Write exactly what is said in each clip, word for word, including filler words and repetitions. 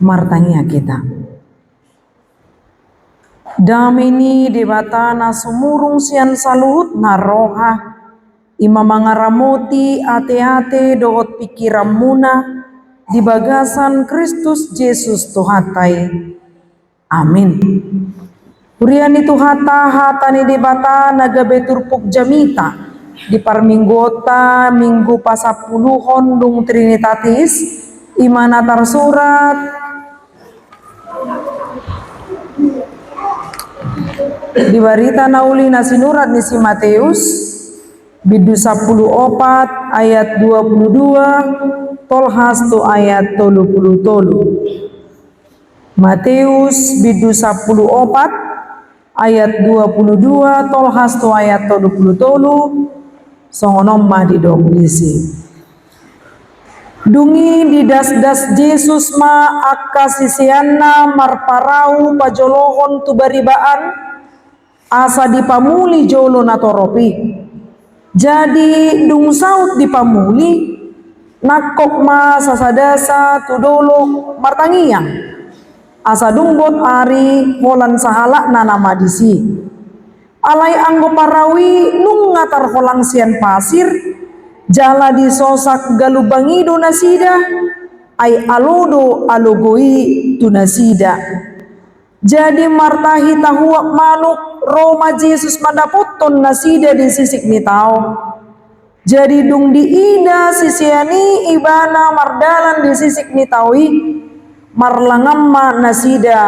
Martangiang hita. Dame ni Debata na sumurung sian saluhutna roha, i ma mangaramoti ateate dohot pingkiranmuna di bagasan Kristus Jesus Tuhanta i. Amin. Huria ni Tuhanta, hata ni Debata na gabe turpuk jamita di parmingguonta, Minggu pasampuluhon dung Trinitatis, i ma na tarsurat di Barita na Uli na sinurat ni si Mateus, bindu sampulu opat ayat dua pulu dua, tolhas tu ayat tolu pulu tolu. Mateus bindu sampulu opat ayat dua pulu dua, tolhas tu ayat tolu pulu tolu, songon on ma didok disi. Dung i didasdas Jesus ma angka siseanna marparau pajolohon tu baribaan, asa dipamuli jolo na torop i. Jadi dung saut dipamuli, nangkok ma sasadasa tu dolok martangiang, asa dung bot ari holan sahalakna nama disi. Alai anggo parau i nunga tarholang sian pasir, jala disosak galumbang i do nasida, ai alo do alogo i tu nasida. Jadi martahi tahuap manuk, ro ma Jesus mandapothon nasida di sisik ni tao. Jadi dung diida sisean i Ibana mardalan di sisik ni tao i, marlangan ma nasida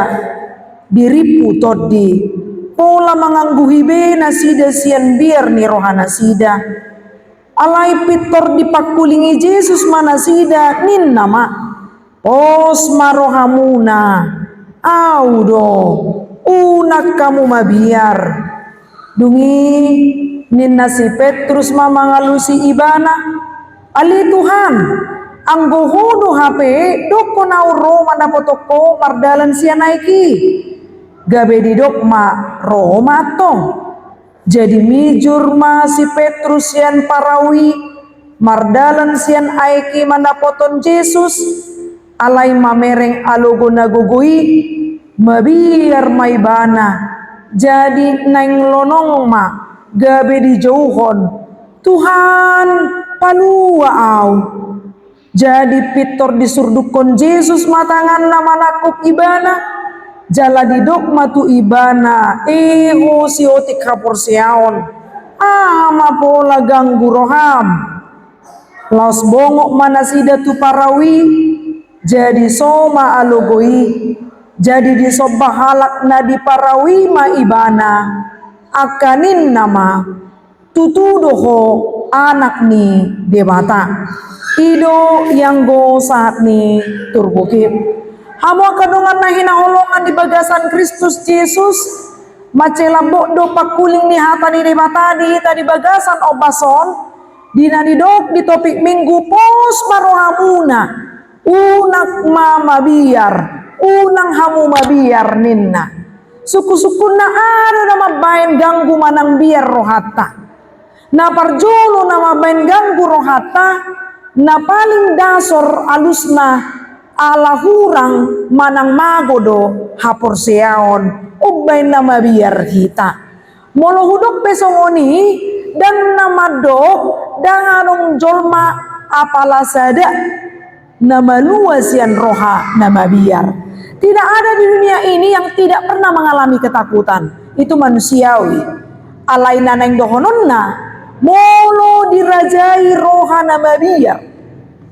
di rimpu tondi. Pola mangangguhi be nasida sian biar ni rohanasida. Alai pintor dipangkulingi Jesus ma nasida, ninna ma: Pos ma rohamuna, Au do, unang hamu mabiar. Dung i ninna si Petrus ma mangalusi Ibana: Ale Tuhan, anggo Ho do hape, dokkon ahu ro mandapothon Ho mardalan sian aek i. Gabe didok ma: Ro ma antong. Jadi mijur ma si Petrus sian parau i, mardalan sian aek i mandapothon Jesus. Alai mamereng alogo na gogo i, mabiar ma ibana. Jadi naeng lonong ma, gabe dijouhon: Tuhan, palua ahu. Jadi pintor disurdukkon Jesus ma tanganna manangkup ibana, jala didok ma tu ibana: E ho siotik haporseaon, aha ma pola ganggu roham? Laos bongot ma nasida tu parau i, jadi so ma alogo i. Jadi disomba halak na di parau i ma ibana, angka ninna ma: Tutu do Ho Anak ni Debata. I do ianggo sahat ni turpuk i. Hamu angka dongan na hinaholongan di bagasan Kristus Jesus, mansai lambok do pangkuling ni hata ni Debata di hita di bagasan ombas on, di na nidok di topik Minggu: Pos ma rohamuna, unang ma mabiar, unang hamu mabiar, ninna. Sungkun-sungkunna aha do na mambaen ganggu manang biar rohanta? Na parjolo na mambaen ganggu rohanta, na paling dasor alusna, ala hurang manang mago do haporseaon, umbaen na mabiar hita. Molo hudok pe songon i, ndang na mandok, ndang adong jolma apala sada na malua sian roha na mabiar. Tidak ada di dunia ini yang tidak pernah mengalami ketakutan. Itu manusiawi. Alai na naeng dohononna, molo dirajai roha na mabiar,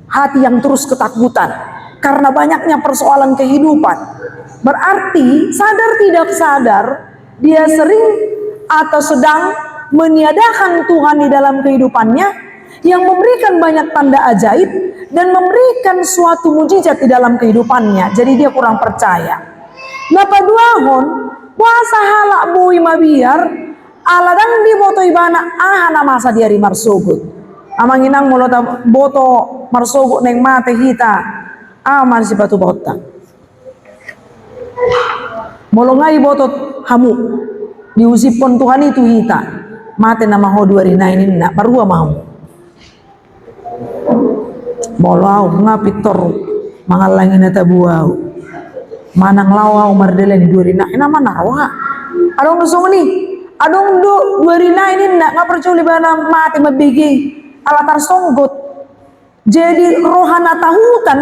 hati yang terus ketakutan karena banyaknya persoalan kehidupan, berarti sadar tidak sadar dia sering atau sedang meniadakan Tuhan di dalam kehidupannya, yang memberikan banyak tanda ajaib dan memberikan suatu mujizat di dalam kehidupannya. Jadi dia kurang percaya. Na paduahon, boasa halak boi mabiar, ala ndang diboto ibana aha na masa di ari marsogot. Amang inang, molo taboto marsogot naeng mate hita, aha ma sipatupaonta? Molo nga diboto hamu, diusiphon Tuhan i tu hita, mate nama ho dua ari nai ninna, marhua ma hamu? Molo ahu nga pintor mangallangi na tabo ahu. Manang laho au mardalani dua ari nai, na manang roha. Adong do songon i. Adong do dua ari nai ninna, nga parjolo ibana mate mambege, ala tarsonggot. Jadi roha na tahutan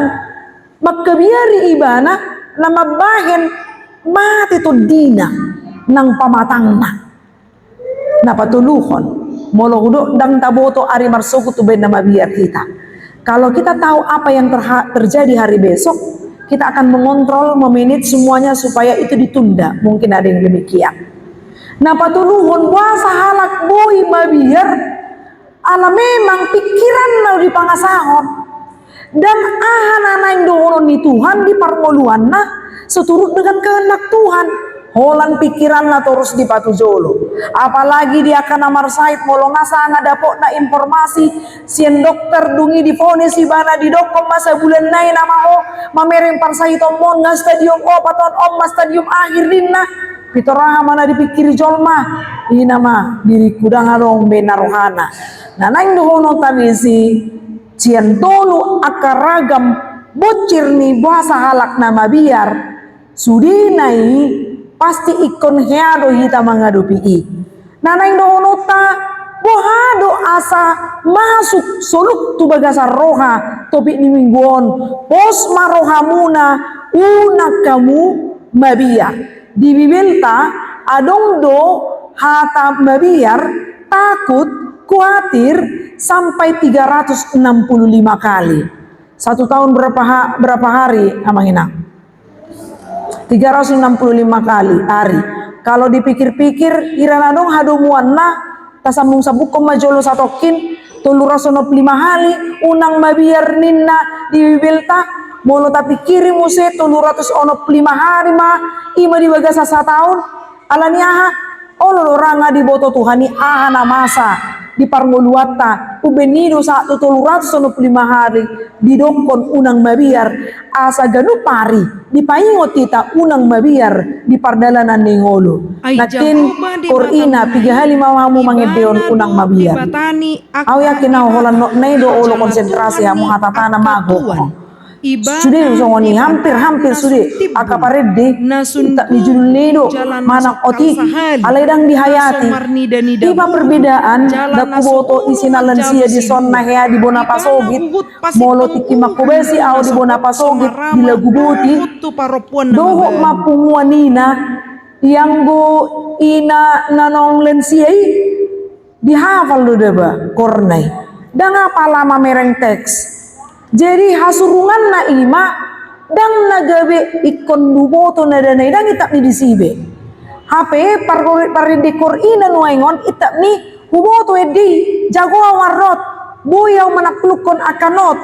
mangkabiari ibana na mambahen mate tondina nang pamatangna. Na patoluhon, molo hudok ndang taboto ari marsogot tu baen na mabiar hita. Kalau kita tahu apa yang terha-, terjadi hari besok, kita akan mengontrol, memanage semuanya supaya itu ditunda. Mungkin ada yang demikian. Na patoluhon, boasa halak boi mabiar, ala memang pikiranna do dipangasahon. Dan aha na naeng dohonon ni Tuhan di parngoluanna, seturut dengan kehendak Tuhan. Holan pikiranna torus dipatujolo. Apalagi di angka na marsahit, molo nga sanga dapotna informasi sian dokter, dung i divonis ibana, didokkon ma sabulan nai nama ho mamereng parsahitonmon, nga stadium opat on, on ma stadium akhir ninna. Pintor aha ma na dipikiri jolma? I nama, diringku ndang adong be na rohana. Na naeng dohononta disi, sian tolu angka ragam boncir ni boasa halak na mabiar, sudena i pasti ingkon hea do hita mangadopi i. Na naeng dohononta, boha do asa masuk soluk tu bagasan roha topik ni minggu on? Pos ma rohamuna, unang hamu mabiar. Di Bibelta adong do hata mabiar, takut, kuatir, sampai tiga ratus enam puluh lima kali. Satu tahun berapa ha-, berapa hari, Amang Inang? Tiga ratus enam puluh lima kali, ari. Kalau dipikir-pikir, hira na adong hadomuanna, tasambung-sambungkon ma jolo satongkin, tolu ratus onom puluh lima hali unang mabiar ninna di Bibelta. Molo tapikiri muse tolu ratus onom puluh lima hali ma, i ma di bagasan sataon. Ala ni aha? Olo do ra nga diboto Tuhan i aha na masa di parngoluanta, umbaen i do sahat tu tolu ratus onom puluh lima hali didokkon unang mabiar, asa ganup ari dipaingot hita unang mabiar di pardalanan ni ngolu. Nangkin, korina, piga hali ma hamu mangendehon unang mabiar? Au yakin au holan notna i do olo konsentrasi hamu, hatana mago. Sude do songon i, hampir-hampir sude angka parende, itap ni judulna i do manang otik, alai ndang dihayati. I ma perbedaan, ndang huboto ise na lansia dison na hea di bona pasogit. Molo tingki manghobasi au di bona pasogit di Laguboti, dohot ma punguan ina, ianggo ina na naung lansia i, dihafal do daba korna i. Ndang apala mamereng teks. Jadi hasurunganna i ma, ndang na gabe ingkon huboto nadana i, ndang itap ni disi be. Hape parende kor ina nuaeng on itap ni huboto ende i, jago au marrot, boi au manaklukkon angka not.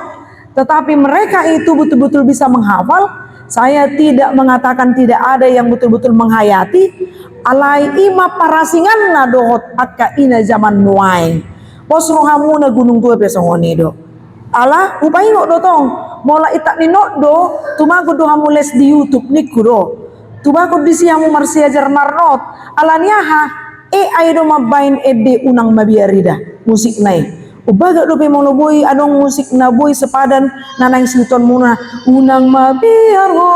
Tetapi mereka itu betul-betul bisa menghafal. Saya tidak mengatakan tidak ada yang betul-betul menghayati. Alai i ma parasinganna dohot angka ina jaman nuaeng. Pos rohamuna, gunung tua pe songon i do. Ala hupaingot do tong, molo itap ni not do, tumagon do hamu les di YouTube ningku do. Tumagon disi hamu marsiajar marnot. Ala ni aha? Ai do mambaen ende unang mabiar i da, musikna i. Umbaga dope molo boi adong musik na boi sepadan na naeng siihuthonmuna, unang mabiar ho,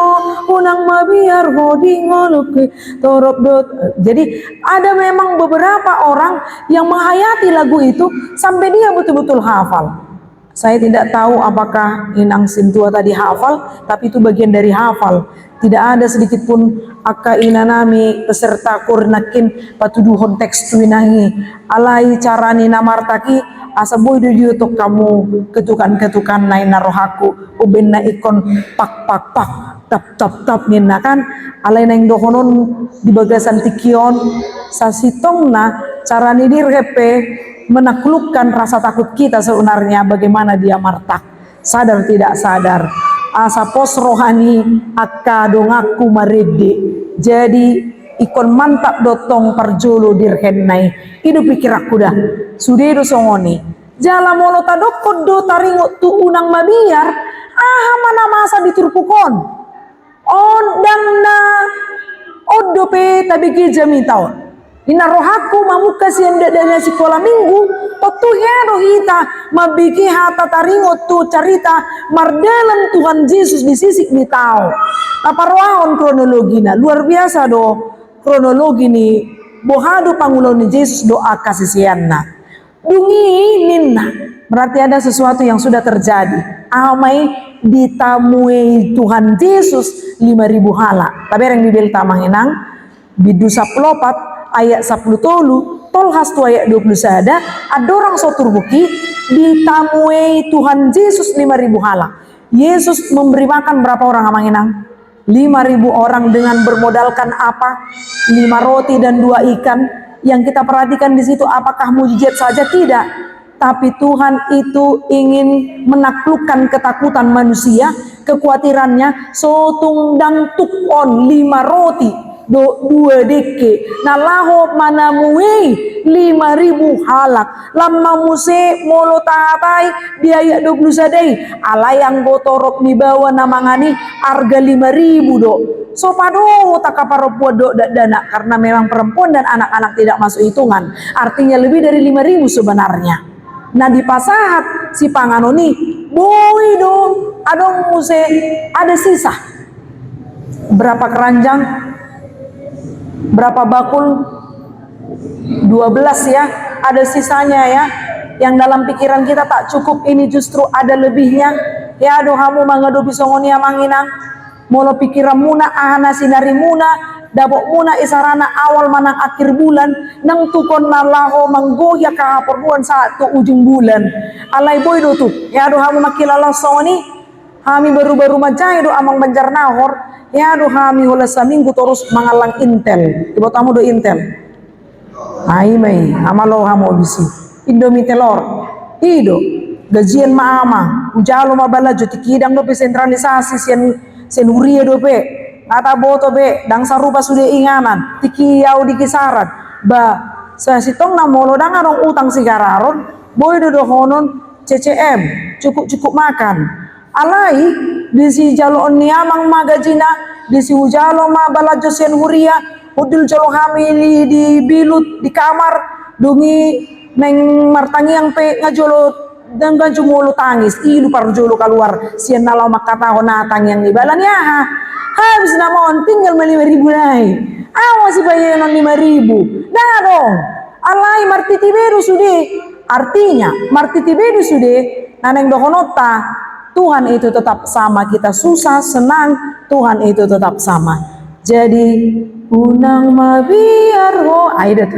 unang mabiar ho di ngolungku, torop do. Jadi ada memang beberapa orang yang menghayati lagu itu sampai dia betul-betul hafal. Saya tidak tahu apakah Inang Sintua tadi hafal, tapi itu bagian dari hafal. Tidak ada sedikit pun angka ina nami peserta kor nangkin patuduhon teks tu inang i. Alai cara ni na martak i, asa boi do diboto hamu ketukan-ketukanna, inna rohangku, umbaen na ingkon pak, pak, pak, tap, tap, tap ninna kan. Alai naeng dohonon di bagasan tingki on, sasintongna cara ni Dirham pe menaklukkan rasa takut kita sebenarnya, bagaimana dia martak. Sadar tidak sadar, asa pos roha ni angka donganku marende. Jadi ingkon mantap do tong parjolo Dirham na i. I do pikiranku da. Sude do songon i. Jala molo tadokkon do taringot tu unang mabiar, aha ma na masa di turpuk on? On ndang na on dope tabege jamita on. Ninna rohangku mamungka sian dakdanak sikola minggu, tontu hea do hita mambege hata taringot tu carita mardalan Tuhan Jesus di sisik ni tao. Taparohahon kronologina, luar biasa do kronologi ni boha do pangulaon ni Jesus dohot angka siseanna. Dung i ninna, berarti ada sesuatu yang sudah terjadi. Aha ma i? Ditamuei Tuhan Jesus lima ribu halak. Tabereng Bibelta amang inang, Bindu sampulu opat ayat sampulu tolu, tolhas tu ayat dua pulu sada, andorang so turpuk i, ditamuei Tuhan Jesus lima ribu halak. Yesus memberi makan berapa orang amang inang? Lima ribu orang dengan bermodalkan apa? Lima roti dan dua ikan. Yang kita perhatikan di situ, apakah mujizat saja? Tidak. Tapi Tuhan itu ingin menaklukkan ketakutan manusia, kekuatirannya, so tung dang tuk on lima roti dohot dua dengke na laho manamuei lima ribu halak. Lam ma muse molo tahatai di ayat dua pulu sada i, alai anggo torop ni baoa na mangan i arga lima ribu do. So padohot angka parompuan dohot dakdanak, karena memang perempuan dan anak-anak tidak masuk hitungan. Artinya lebih dari lima ribu sebenarnya. Na dipasahat sipanganon i, boi do adong muse ada sisa. Berapa keranjang? Berapa bakul? Dua belas ya, ada sisanya ya. Yang dalam pikiran kita tak cukup, ini justru ada lebihnya. Hea do hamu mangadopi songon i amang inang? Molo pikiranmuna aha na sinarimuna, dapotmuna isarana awal manang akhir bulan, nang tuk on na laho manggohi angka haporluan sahat tu ujung bulan. Alai boi do tuk, hea do hamu mangkilala songon i? Hami baru-baru manjae do amang Banjarnahor, hea do hami holan saminggu torus mangallang Intel. Diboto hamu do Intel? Ai ma i, ama lo hamu abis i. Indomie telor. I do. Gajian ma amang. Hujalo ma balajo, tingki i dang dope sentralisasi sian, sian huria dope. Nga taboto be, dang sarupa sude inganan. Tingki i au di kisaran. Ba, sasintongna molo dang adong utang sigararon, boi do dohonon C C M, cukup-cukup makan. Alai, disi jaloon ni amang ma gajina, disi hujalo ma balajo sian huria, hundul jolo hami di, di bilut, di kamar, dung i naeng martangiang pe nga jolo, dang, dang jumolo tangis, ilu parjolo kaluar, sian na laho mangkatahon aha tangiang ni bala ni aha. Habis nama on tinggal ma lima ribu nai. Aha ma sibahenon lima ribu? Dang adong. Alai martiti be do sude. Artinya, martiti be do sude, na naeng dohononta, Tuhan itu tetap sama, kita susah, senang, Tuhan itu tetap sama. Jadi, unang mabiar ho, ai da tu.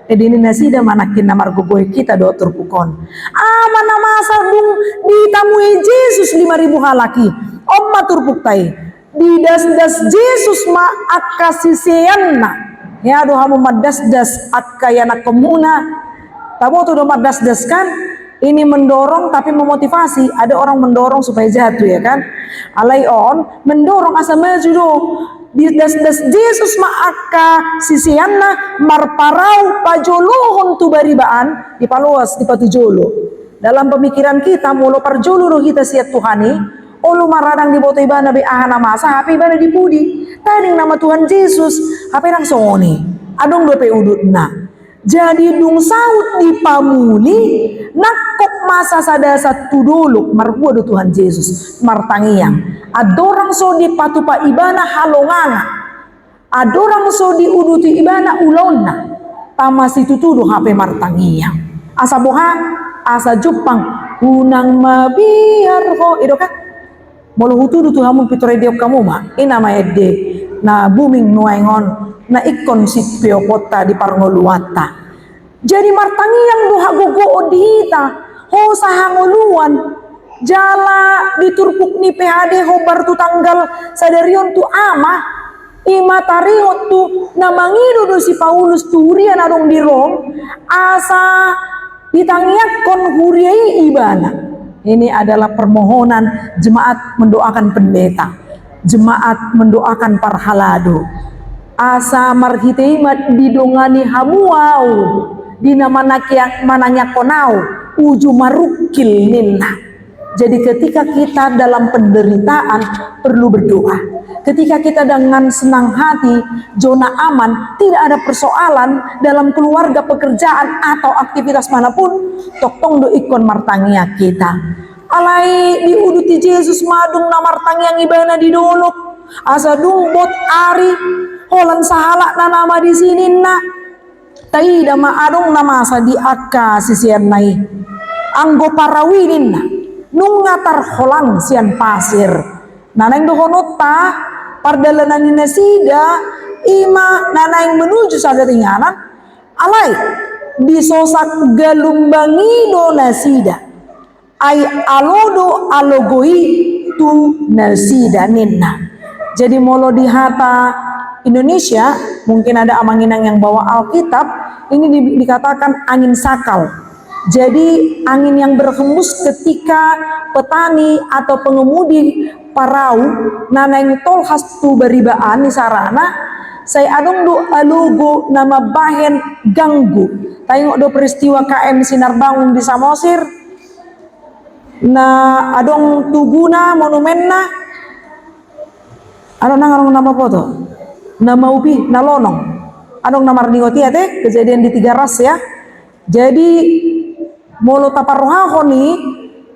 Jadi, ninna nasida ma nangkin na margogohi hita dohot turpuk on. Aha ma na masa dung ditamui Jesus lima ribu halak i? On ma turpukta i. Didasdas Jesus ma angka siseanna. Hea do hamu mandasdas angka ianakkonmuna? Taboto do mandasdas kan? Ini mendorong tapi memotivasi. Ada orang mendorong supaya jatuh, ya kan? Alai on mendorong asa maju do. Didasdas Jesus ma angka siseanna marparau pajolohon tu baribaan, dipaloas, dipatujolo. Dalam pemikiran kita, molo parjolo do hita sian Tuhan i, olo ma radang diboto ibana be aha na masa, hape ibana di pudi. Tading nama Tuhan Jesus, hape dang songon i. Adong dope udutna. Jadi dung saut dipamuli, nangkok ma sasadasan tu dolok, marhua do Tuhan Jesus, martangiang. Andorang so dipatupa ibana halongangan. Andorang so diuduti ibana ulaonna, tama situtu do hape martangiang. Asa boha? Asa jumpang, unang mabiar ho, i do kan? Molo hutudu tu hamu pintor idiok hamu ma, i nama ende na booming nuaeng on, na ingkon sipioponta di parngoluanta. Jadi martangiang do hagogoon di hita, hosa hangoluan, jala di turpuk ni P H D hombar tu tanggal sadari on tu ama, i ma taringot tu na mangido do si Paulus tu huria na adong di Rom, asa ditangiangkon huria i ibana. Ini adalah permohonan jemaat mendoakan pendeta. Jemaat mendoakan parhalado. Asa marhite i ma didongani hamu au, di na manangiang-, manangiangkon au, uju marungkil ninna. Jadi ketika kita dalam penderitaan, perlu berdoa. Ketika kita dengan senang hati, zona aman, tidak ada persoalan dalam keluarga, pekerjaan, atau aktivitas manapun, tongtong do ingkon martangiang hita. Alai diuduti Jesus ma dung na martangiang ibana di dolok, asa dung bot ari, holan sahalakna nama disi ninna. Taida ma adong na masa di angka siseanna i. Anggo parau i ninna, nunga tarholang sian pasir. Na naeng dohononta, pardalanan ni nasida, i ma na naeng menuju sada inganan, alai disosak galumbang i do nasida. Ai alo do alogo i tu nasida ninna. Jadi molo di hata Indonesia, mungkin ada amang inang yang bawa Alkitab, ini di- dikatakan angin sakal. Jadi angin yang berhembus ketika petani atau pengemudi parau na naeng tolhas tu baribaan isarana, sai adong do alogo na mambahen ganggu. Taingot do peristiwa K M Sinar Bangun di Samosir, na adong tuguna, monumenna, adong nang adong na mamboto, na maupi, na lonong. Adong na marningot i ate, kejadian di Tiga Ras ya. Jadi molo taparrohahon i,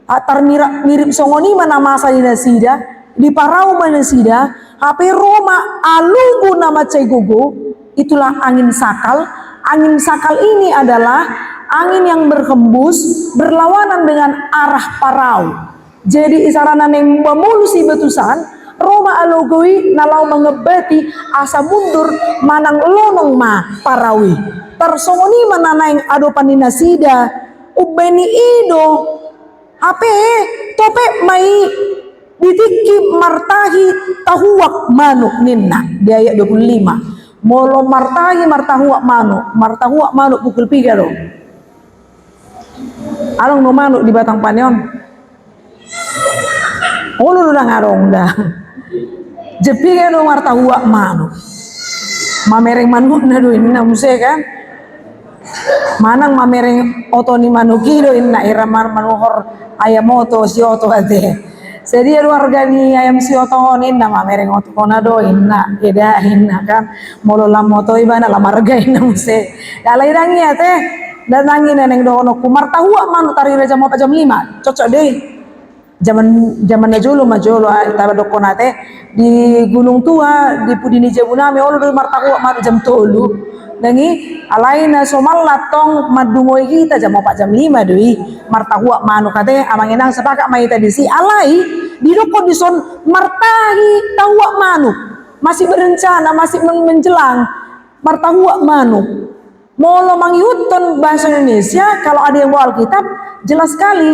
a, tarmira- mirip songon i ma na masa di nasida, diparau ma nasida, hape ro ma alogo na mansai gogo, itulah angin sakal. Angin sakal ini adalah angin yang berhembus berlawanan dengan arah parau. Jadi isarana naeng mamolus i batusan, ro ma alogo i na laho mangambati asa mundur manang lonong ma parau i. Tarsongon i ma na naeng adopan ni nasida, umbahen i do. Hape topet ma i di tingki martahi tahuak manuk ninna di ayat dua puluh lima. Molo martahi martahuak manuk, martahuak manuk pukul piga do? Adong do manuk di Batang Pane on? Olo do dang adong da. Jam piga do martahuak manuk? Mamereng manukna do inna muse kan. Manang mamereng oto ni manuk i do inna, hira mar- manuhor ayam oto, sioto ate. Sadia do arga ni ayam sioto on inna, mamereng otona do inna, eda inna kan. Molo lam oto ibana lam arga inna muse. Alai dang i ate, dang i na naeng dohononku martahuak manuk tarira jam opat jam lima, cocok do i. Zaman, zaman na jolo ma jolo, ah, tadokkon ate, di Gunung Tua, di pudi ni jabu nami, olo do i martahuak manuk jam tolu. Dang i, alai na somal antong mandungoi hita jam opat jam lima do i martahuak manuk ate, amang inang sepakat ma hita disi, alai didokkon dison martahi tahuak manuk. Masih berencana, masih men- menjelang martahuak manuk. Molo mangihuthon bahasa Indonesia, kalau ada yang bawa Alkitab, jelas sekali,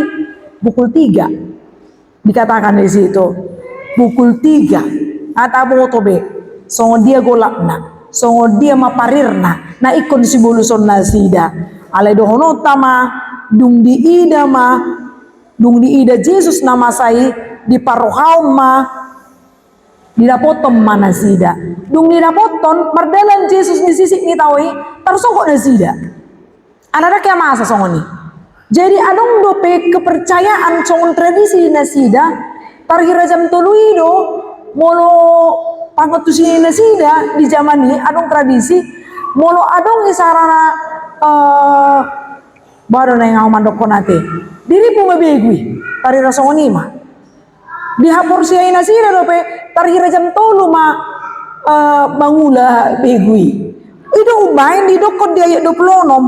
pukul tiga. Dikatakan di situ, pukul tiga. Ata boto be, songon dia golapna, songon dia ma parirna, na ingkon sibolusonnasida. Alai dohononta ma, dung diida ma, dung diida Jesus na masa i, diparrohahon ma, didapothon ma nasida. Dung didapothon, mardalan Jesus di sisik ni tao i, tarsonggot nasida. Ala dang hea masa songon i. Jadi adong dope kepercayaan songon tradisi nasida, tarhira jam tolu i do, molo pangantusi ni nasida di zaman i, adong tradisi, molo adong isarana, eh, Baru naeng ahu mandokkon ate. Diripu ma begu i. Tarhira songon i ma. Dihaporseai nasida dope, tarhira jam tolu ma, eh, mangula begu i. I do umbahen didokkon di ayat dua puluh onom.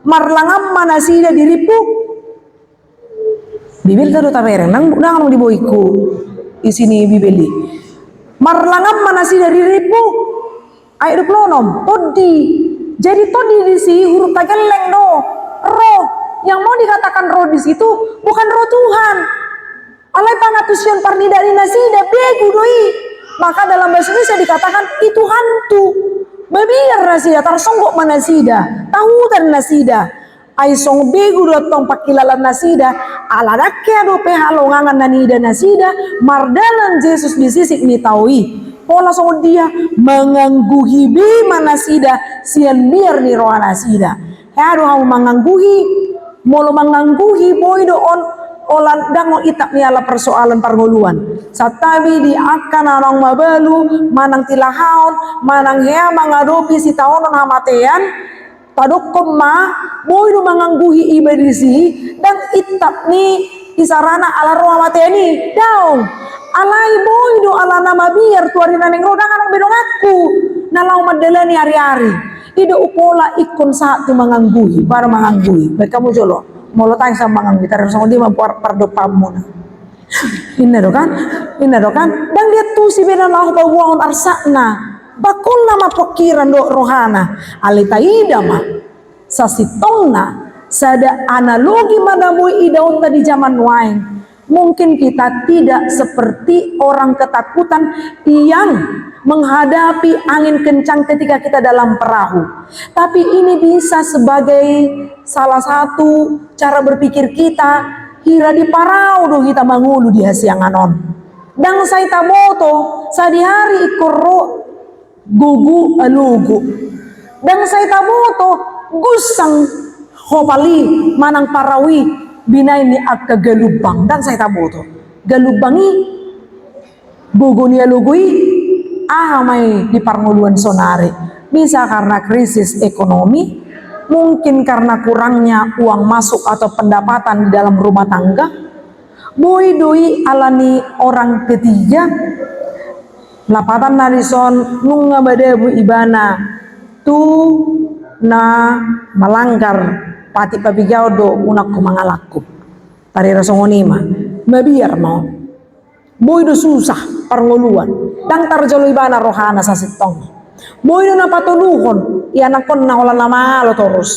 Marlangan ma nasida diripu. Bibelta do tabereng, ndang, ndang adong di bohingku isi ni Bibel i. Marlangan ma nasida diripu. Ayat dua puluh enam, tondi. Jadi tondi disi huruf tagelleng do. Roh. Yang mau dikatakan roh di situ bukan roh Tuhan. Alai pangantusion parnidaan ni nasida, begu do i. Maka dalam bahasa Indonesia dikatakan, i Tuhantu. Mabiar nasida, tarsonggot ma nasida, tahutan nasida. Ai songon begu do tong pangkilalaan nasida, ala dang hea dope halongangan na niida nasida, mardalan Jesus di sisik ni tao i. Pola songon dia, mangangguhi be ma nasida, sian biar ni roha nasida. Hea do hamu mangangguhi, molo mangangguhi boi do on, Holan ndang on itap ni ala persoalan parngoluan. Santabi di angka na naung mabalu, manang tilahaon, manang hea mangadopi sitaonon hamatean, tadokkon ma, boi do mangangguhi iba disi, ndang itap ni isarana ala ro hamatean i, daong. Alai boi do ala na mabiar tu ari na naeng ro, ndang adong be donganku na laho mandalani ari-ari. I do umpola ingkon sahat tu mangangguhi, baru mangangguhi. Baen hamu jolo, molo tahe sa mangangguhi, tahe songon dia ma par-, pardompaanmuna. Inna do kan? Inna do kan? Ndang diantusi be na laho paboahon arsakna. Bakolna ma pingkiran dohot rohana. Alai taida ma. Sasintongna, sada analogi ma na boi idaonta di jaman nuaeng. Mungkin kita tidak seperti orang ketakutan yang menghadapi angin kencang ketika kita dalam perahu. Tapi ini bisa sebagai salah satu cara berpikir kita, hira di parau do hita mangolu di hasiangan on. Ndang sai taboto, sadihari ingkon ro gogo alogo. Ndang sai taboto, gunsang hopal i manang parau i binaen ni angka galumbang. Ndang sai taboto. Galumbang i, gogo ni alogo i, aha ma i di parngoluan saonari. Bisa karena krisis ekonomi, mungkin karena kurangnya uang masuk atau pendapatan di dalam rumah tangga. Boi do i ala ni orang ketiga. Lapatanna dison, nunga madabu ibana tu na malanggar patik papigaon dohot unangku mangalangkup. Tarida songon i ma, mabiar ma on. Boi do susah parngoluan, ndang tarjalo ibana rohana sasintongna. Boi do na patoluhon, ianakkonna holan na mangalo torus.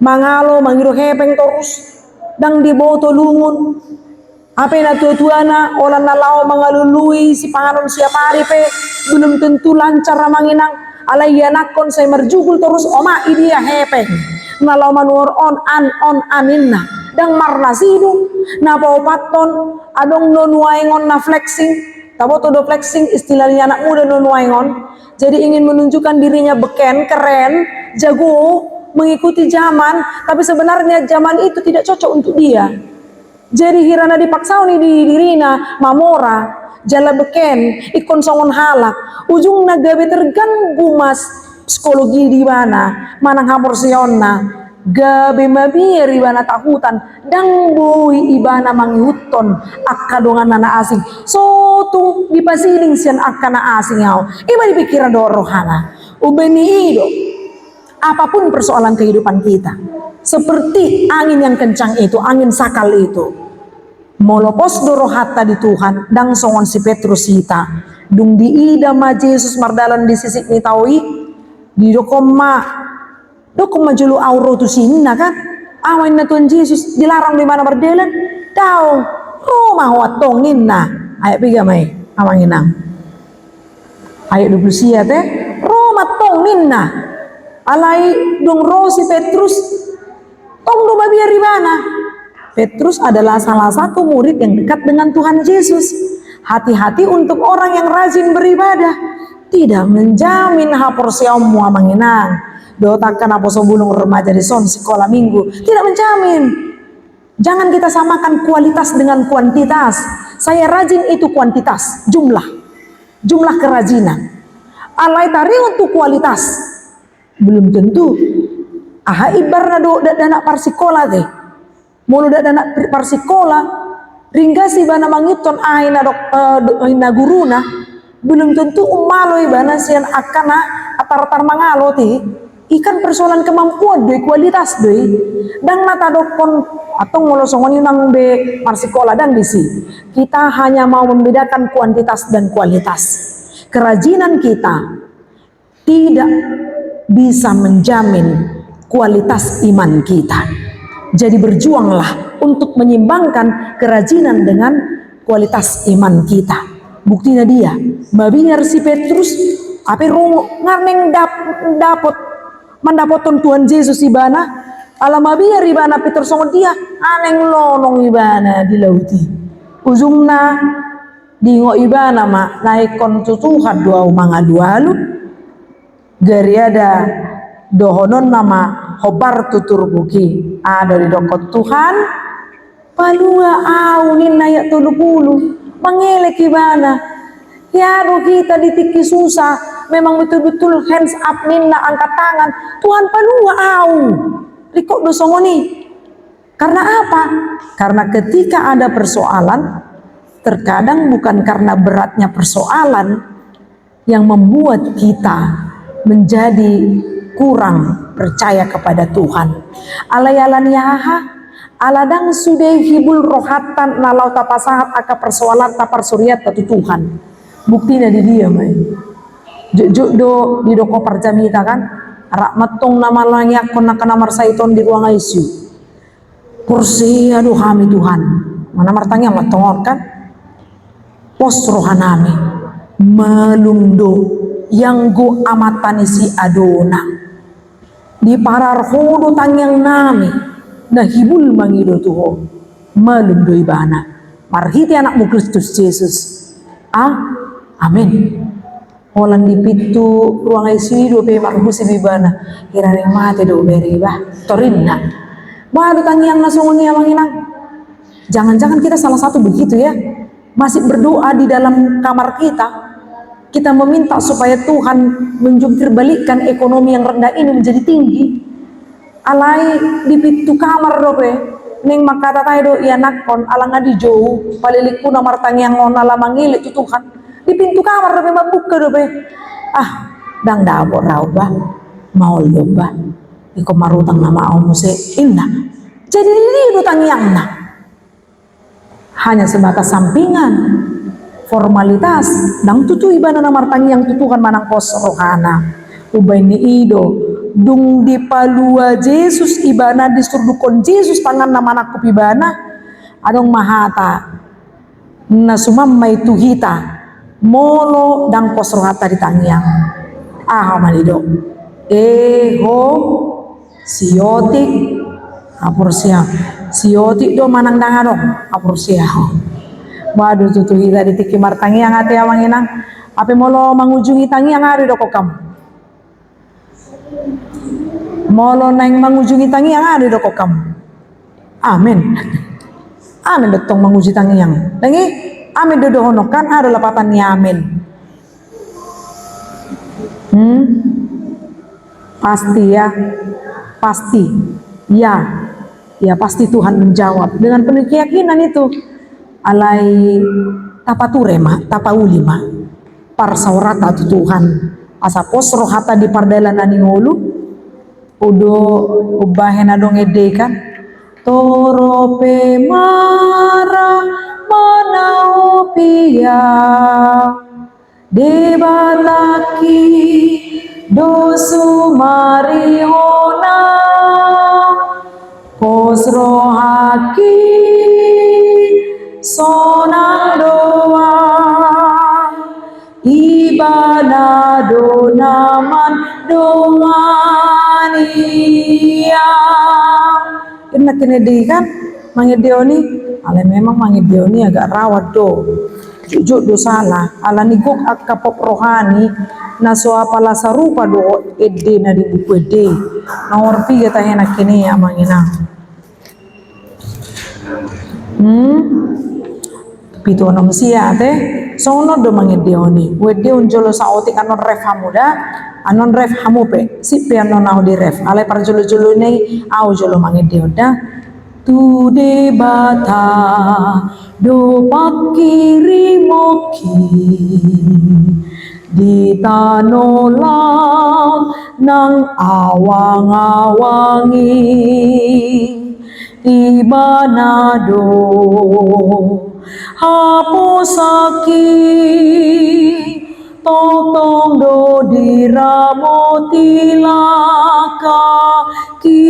Mangalo, mangido hepeng torus, ndang diboto lungun. Hape na tua-tuana, holan na laho mangalului sipanganon siap ari pe, belum tentu lancar, amang inang. Alai ianakkon sai marjugul torus, oma, i dia hepeng. Na laho manuhor on, an, on, an, ninna. Ndang marnasidung. Na paopathon, adong do nuaeng on na flexing. Taboto do flexing, istilah ni anak muda do nuaeng on. Jadi ingin menunjukkan dirinya beken, keren, jago, mengikuti zaman, tapi sebenarnya zaman itu tidak cocok untuk dia. Jadi hira na dipaksaon i di dirina mamora, jala beken, ingkon songon halak, ujungna gabe terganggu ma psikologi di ibana, manang haporseaonna, gabe mabiar ibana tahutan, ndang boi ibana mangihuthon angka donganna na asing. So tung dipasiling sian angka na asing ahu. I ma di pingkiran dohot rohana. Umbahen i do. Apapun persoalan kehidupan kita, seperti angin yang kencang itu, angin sakal itu, molo pos do rohanta di Tuhan, ndang songon si Petrus hita. Dung diida ma Jesus mardalan di sisik ni tao i, didokkon ma, dokkon ma jolo ahu ro tusi, ninna kan. Aha ma ninna Tuhan Jesus, dilarang do ibana mardalan? Daong, ro ma ho antong, ninna. Ayat piga ma i, amang inang? Ayat dua puluh sia, eh? Ro ma antong, ninna. Alai dung ro si Petrus, tong do mabiar ibana. Petrus adalah salah satu murid yang dekat dengan Tuhan Yesus. Hati-hati untuk orang yang rajin beribadah. Tidak menjamin haporseaonmu, amang inang. Dohot angka naposobulung, remaja dison, sekolah minggu. Tidak menjamin. Jangan kita samakan kualitas dengan kuantitas. Saya rajin itu kuantitas, jumlah. Jumlah kerajinan. Alai taringot tu kualitas, belum tentu. Aha imbarna dohot dakdanak parsikola te? Molo dakdanak parsikola, ringgas ibana mangihuthon aha i na dok-, eh, do-, na guruna, belum tentu ummalo ibana sian angka na atar-atar mangalo te. I kan persoalan kemampuan do i, kualitas do i. Ndang na tadokkon, antong molo songon i unang be marsikola, ndang disi. Kita hanya mau membedakan kuantitas dan kualitas. Kerajinan kita tidak bisa menjamin kualitas iman kita. Jadi berjuanglah untuk menyeimbangkan kerajinan dengan kualitas iman kita. Buktina dia, mabiar si Petrus, hape ro ngarneng dap-, dapot, mandapothon Tuhan Jesus ibana, ala mabiar ibana pintor songon dia, ngarneng lonong ibana di laut i. Ujungna, diingot ibana ma, na ingkon tu Tuhan do ahu mangalualu, gariada dohononna ma hombar tu turpuk i. Aha do didokkon Tuhan? Palua au, ninna ayat tolu pulu. Mangelek ibana. Ia do hita di tingki susah, memang betul-betul hands up ninna, angkat tangan. Tuhan, palua au. Ringkot do songon i. Karena apa? Karena ketika ada persoalan, terkadang bukan karena beratnya persoalan yang membuat kita menjadi kurang percaya kepada Tuhan. Alai ala ni aha? Ala ndang sude hibul rohanta na laho tapasahat angka persoalanta, parsorianta tu Tuhan. Buktina di dia ma i. Jotjot do didok ho parjamita kan, rap ma antong na manangiangkon angka na marsahit on di ruang I C U. Porsea do hami Tuhan. Manang martangiang ma antong on kan. Pos rohanami. Malum do, ianggo amanta ni si Adona. Diparar ho do tangiangnami. Na hibul mangido tu ho. Malum do ibana. Marhite Anakmu Kristus Jesus. A. Amen. Holan di pintu ruang I C U i dope marhusip ibana. Hira naeng mate do bere i bah. Torinna. Boha do tangiang na songon i, amang inang? Jangan-jangan kita salah satu begitu ya. Masih berdoa di dalam kamar kita. Kita meminta supaya Tuhan menjungkir balikkan ekonomi yang rendah ini menjadi tinggi. Alai di pintu kamar dope, naeng mangkatai do ianakkon, ala nga dijou, palilikkuna martangiang on ala mangelek tu Tuhan. Di pintu kamar dope, mambuka dope. Ah, ndang dapot ra au bah, maol do bah. Ingkon marutang nama au muse, inna. Jadi di dia do tangiangna. Hanya sebatas sampingan, formalitas, ndang tutu ibana na martangiang tu Tuhan manang pos rohana. Umbahen ni i do, dung dipalua Jesus ibana, disurdukkon Jesus tanganna manangkup ibana, adong ma hata na suman ma i tu hita, molo ndang pos rohanta di tangiang. Aha ma nidok? Eho. Siotik, aporseaon. Siotik do manang ndang adong, aporseaon. Boha do tutu hita di tingki martangiang ate, amang inang? Hape molo mangujungi tangiang, aha do didokkon hamu? Molo naeng mangujungi tangiang, aha do didokkon hamu? Amen. Amen do tong manguji tangiang. Ndang i? Amen do dohonon kan, aha do lapatan ni amen? Hmm? Pasti ya. Pasti. Ya. Ya, pasti Tuhan menjawab. Dengan penuh keyakinan itu. Alai tapature ma, tapauli ma. Parsaoranta tu Tuhan. Asa pos rohanta di pardalanan ni ngolu. Udo umbahen adong ende i kan. Torop pe mara manao pia. Debatangki do sumarihona, pos rohangki sonang do au, Ibana do na mandongani au. Inna kene di kan, mangendeon i, alai memang mangendeon i agak rawat do. Jujur do salah, ala ni gok angka pop rohani, na so apala sarupa do ende na di buku ende. Nomor tiga tahe na kene ya mangenang. Hmm? Pitu onom sia te, songon on do mangendeon i. Uendeon jolo saotik annon ref hamu da, annon ref hamu pe, sip pe annon au di ref. Alai parjolo-jolo ni au jolo mangendeon da. Tu Debata do pangkirimonki di tano lan nang awang-awang i, Ibana do haposanki, tongtong do diramoti langkangki.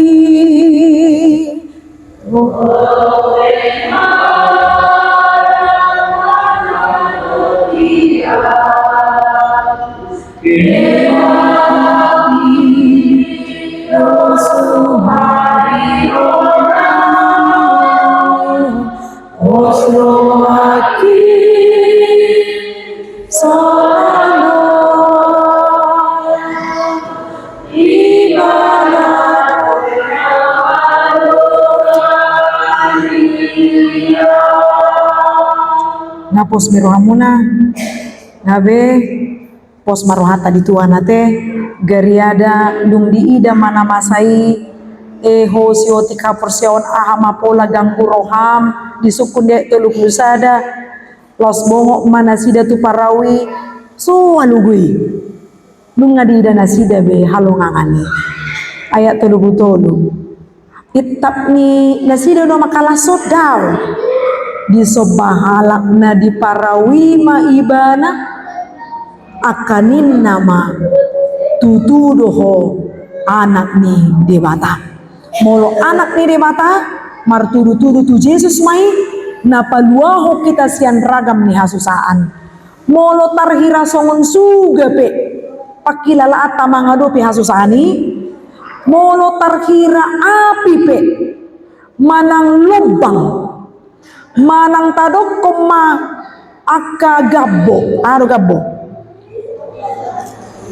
Pos ma rohamuna. Gabe, pos ma rohanta di Tuhan ate. Gariada dung diida ma na masa i, e ho sihol di haporseaon, aha ma pola ganggu roham, disungkun di ayat tolu pulu sada. Laos bongot ma nasida tu parau i, so halugu i. Nunga diida nasida be halongangan i. Ayat tolu pulu tolu. Itap ni nasida do mangkalashon? Dao. Disomba halak na di parau i ma ibana, angka ninna ma, tutu do ho Anak ni Debata. Molo Anak ni Debata, martudutudu tu Jesus ma i, na paluahon hita sian ragam ni hasusaan. Molo tarhira songon suga pe, pangkilalaanta mangadopi hasusaan i, molo tarhira api pe, manang lombang, manang tadokkon ma angka gambo, aha do gambo?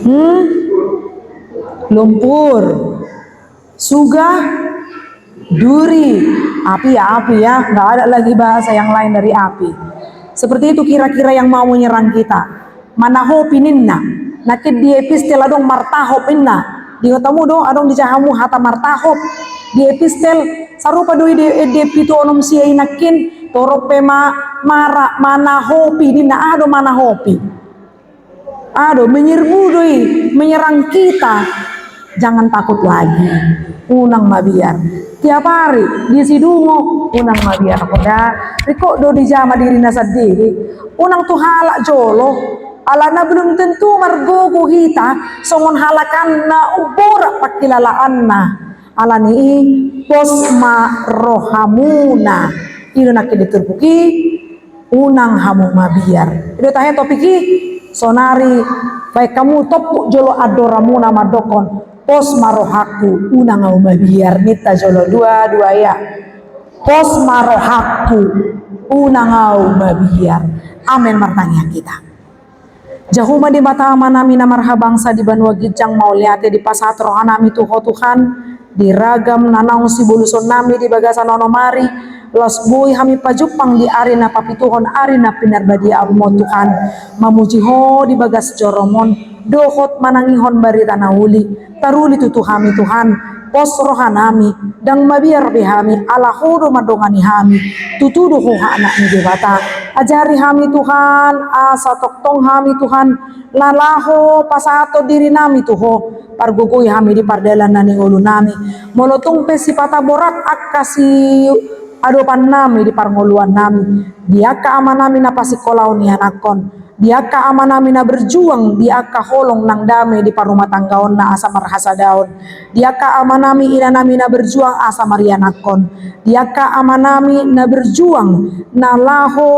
Hmm? Lumpur. Suga, duri, api ya, api ya, nggak ada lagi bahasa yang lain dari api. Seperti itu kira-kira yang mau menyerang kita. Manahopi ninna. Nangkin di epistel adong martahop ninna. Di hotamu do, adong di jahamu hata martahop. Di epistel, sarupa do i di, di pitu onom sia i nangkin, torop pe ma, mara, manahopi ninna, aha do manahopi. Aha do, menyerbu do i, menyerang kita. Jangan takut lagi. Unang mabiar. Tiap hari, di sidungo, unang mabiar. Poda, ringkot do dijama dirina sandiri. Unang tu halak jolo. Alana belum tentu margogo hita, songon halak an na umborat pangkilalaanna. Alani i, pos ma rohamuna. I do nangkin di turpuk i, unang hamu mabiar. I do tahe topik i, saonari, baen hamu tompuk jolo andoranmuna mandokkon, pos ma rohangku, unang ahu mabiar. Ninta jolo, dua, dua ya. Pos ma rohangku, unang ahu mabiar. Amen, martangiang hita. Jahowa Debata Amanami na marhabangsa di banua ginjang, mauliate dipasahat rohanami tu Ho Tuhan, di ragam na naung sibolusonnami di bagasan onom ari, laos boi hami pajumpang di ari na papituhon, ari na pinarbadiaonmu Tuhan, mamuji Ho di bagas joroMon, dohot manangihon barita na uli. Taruli tutu hami Tuhan, pos rohanami, ndang mabiar be hami, ala Ho do mandongani hami, tutu do Ho Anak ni Debata. Ajari hami Tuhan, asa tongtong hami Tuhan, na laho pasahathon dirinami tu Ho, pargogoi hami di pardalanan ni ngolunami. Molo tung pe sipata borat angka siadopannami di parngoluannami, di angka amanami na pasingkolaon ianakhon, di angka amanami na berjuang di angka holong nang dame di parumatanggaonna asa marhasadaon, di angka amanami inanami na berjuang asa marianakhon, di angka amanami na berjuang na laho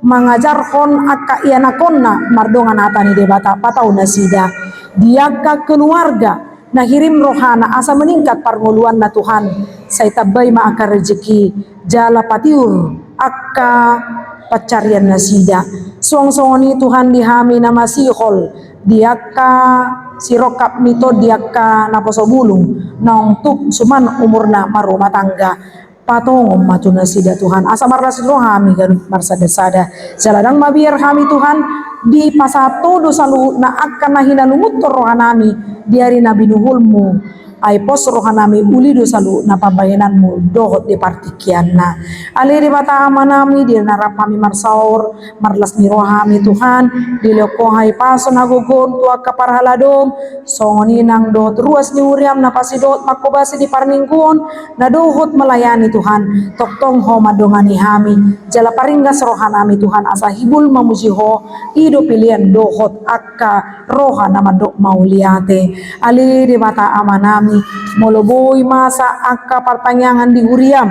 mangajarhon angka ianakhonna mardongan hata ni Debata, patau nasida, di angka keluarga na hirim rohana asa meningkat parngoluanna Tuhan, sai tambai ma angka rejeki, jala patiur angka pancarian nasida. Suang songon i Tuhan di hami na masihol, di angka sirongkap ni tondi angka naposo bulung, naung tuk suman umurna marrumah tangga. Patongon ma tu nasida Tuhan, asa marlas ni roha hami ganup marsada-sada. Jala ndang mabiar hami Tuhan, dipasahat Ho do saluhutna angka na hinalungunhon rohanami di ari na binuhulmu. Ai pos rohanami, uli do saluhutna pambahenanmu dohot di partingkianna. Ale Debata Amanami, di na rap hami marsaor, marlas ni roha hami Tuhan, dilehon Ho hahipason hagogoon tu angka parhaladoM, songon i nang dohot ruas ni huriaM na pasidot mangkobasi di parmingguon, na dohot melayani Tuhan, tongtong Ho mandongani hami, jala paringgas rohanami Tuhan, asa hibul mamuji Ho, i do pelean dohot angka roha na mandok mauliate. Ale Debata Amanami, molo boi masa angka partangiangan di huriaM,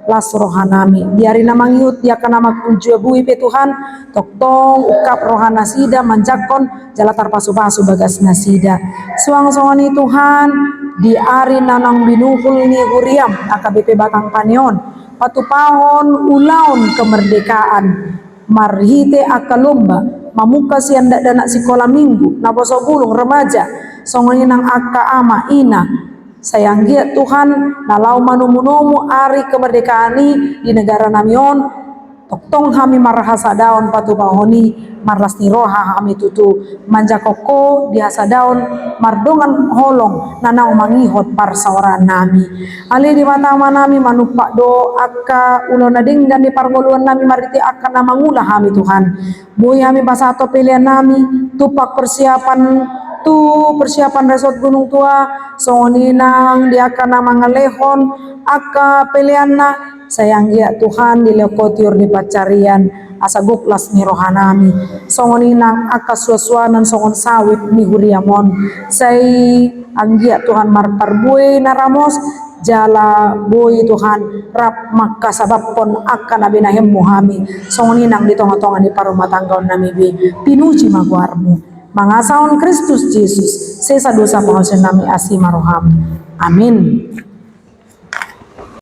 las rohanami. Di ari na mangihut, di angka na mangkunjabui pe Tuhan, tongtong ungkap rohanasida manjangkon jala tarpasupasu bagasnasida. Suang songon i Tuhan, di ari na naung binuhul ni huriaM, A K B P Batang Pane on, patupahon ulaon kemerdekaan. Marhite angka lomba, mamungka sian dakdanak sikola minggu, naposo bulung, remaja, songon i nang angka ama, ina. Sai anggiat Tuhan, na laho manomunomu ari kemerdekaan i di negaranami on, Tongtong hami marhasadaon patupahon i, marlas ni roha hami tutu manjangkon Ho di hasadaon mardongan holong na naung mangihut parsaoran nami. Ale Debata Ama nami, manumpak do angka ulaon na denggan di parngoluan nami marhite angka na mangula hami Tuhan. Boi hami pasahat pelean nami, tumpak persiapan tu persiapan Resort Gunung Tua, songon i nang di angka na mangalehon angka peleanna, sai anggiat Tuhan dilehon Ho tiur ni pansarian, asa gok las ni roha nami. Songon i nang angka suansuanan songon sawit ni huriam on, sai anggiat Tuhan marparbue na ramos, jala boi Tuhan rap mangkasabamhon angka na binahenmu hami, songon i nang di tongatonga ni parumatanggaon nami be. Pinuji ma goarmu. Mangasahon Kristus Jesus, sesa dosa pangalaosion nami, asi ma roham. Amin.